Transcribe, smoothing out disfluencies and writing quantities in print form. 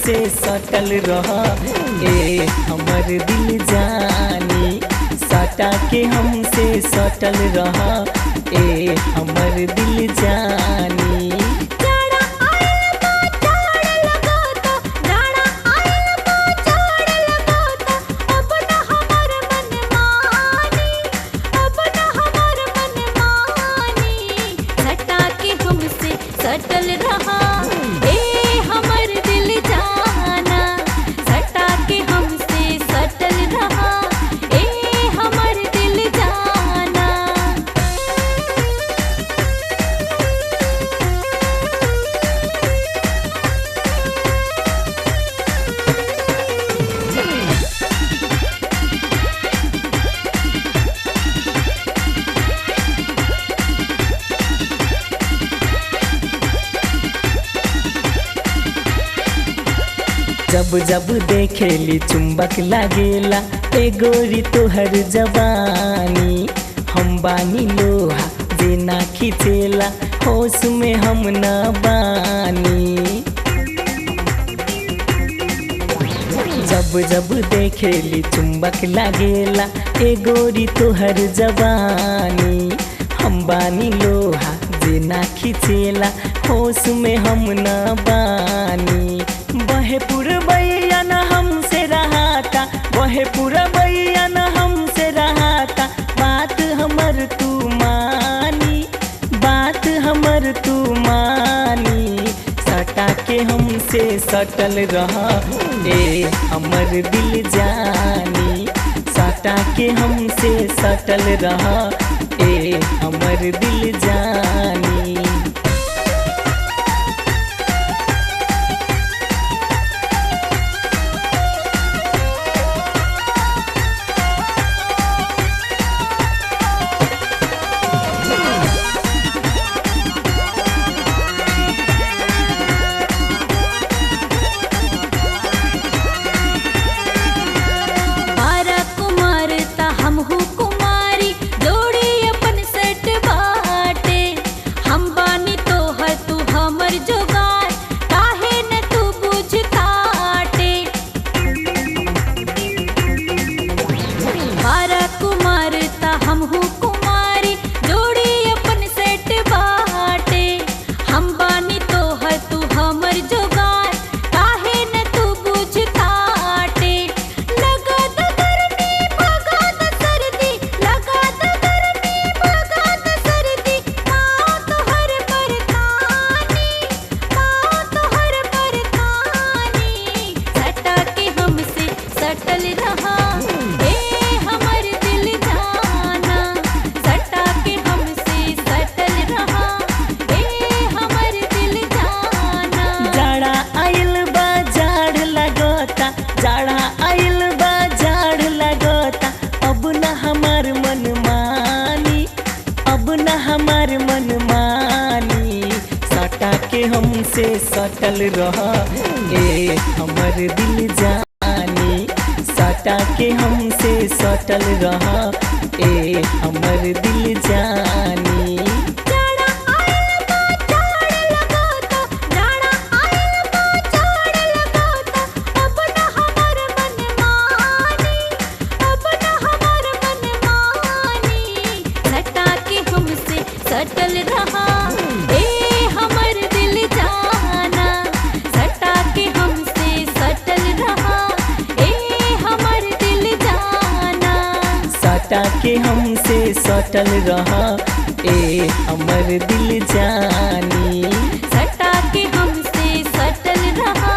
हमसे सटल रह, ए हमर दिल जानी। सटा के हमसे सटल रह, ए हमर दिल जानी। जाड़ा आइल बा जाड़ लगाता, जाड़ा आइल बा जाड़ लगाता, अब न हमर मन मानी, अब न हमर मन मानी। सटा के हमसे सटल रहा, ए हमर दिल जाना। सटा के हमसे सटल रहा, ए हमर दिल जाना। जब जब देखेली चुंबक लागेला, ए गोरी तोहर जवानी। हम बानी लोहा जेना खिंचेला, होश में हम ना बानी। जब जब देखेली चुंबक लागेला, ए गोरी तोहर जवानी। हम बानी लोहा जेना खिंचेला, होश में हम ना बानी। बहे पुरबैया न हमसे रहाता, बहे पुरबैया न हमसे रहाता। बात हमर तू मानी, बात हमर तू मानी। सटा के हमसे सटल रह, ए हमर दिल जानी। सटा के हमसे सटल रह, ए हमर दिल जानी। बारा कुमार ता हमहू कुमारी, जोड़ी अपन सेट बाटे। हम बानी तोहर तू हमर जोगार, काहे न तू बुझताटे। बारा कुमार ता हमहू कुमारी, जोड़ी अपन सेट बाटे। हम बानी तोहर तू हमर जोगार, काहे न तू बुझताटे। लगा द गर्मी भगा द सर्दी, लगा द गर्मी भगा द सर्दी। पाँव तोहर परतानी, पाँव तोहर परतानी। सटा के हमसे सटल रहा, ए हमर दिल जाना। सटा के हमसे सटल रहा, ए हमर दिल जाना। जाड़ा आइल बा जाड़ लगता, जाड़ा आइल बा जाड़ लगता। अब न हमार मन मानी, अब न हमार मन मानी। सटा के हमसे सटल रह, ए हमर दिल जानी। सटा के हमसे सटल रह, ए हमर दिल जानी। जाड़ा आइल बा जाड़ लगाता, जाड़ा आइल बा जाड़ लगाता, अब न हमर मन मानी, अब न हमर मन मानी। सटा के हमसे सटल रहा, ए हमर दिल जाना। सटा के हमसे सटल रहा, ए हमर दिल जाना। सटा के हमसे सटल रह, ए हमर दिल जानी। सटा के हमसे सटल रहा।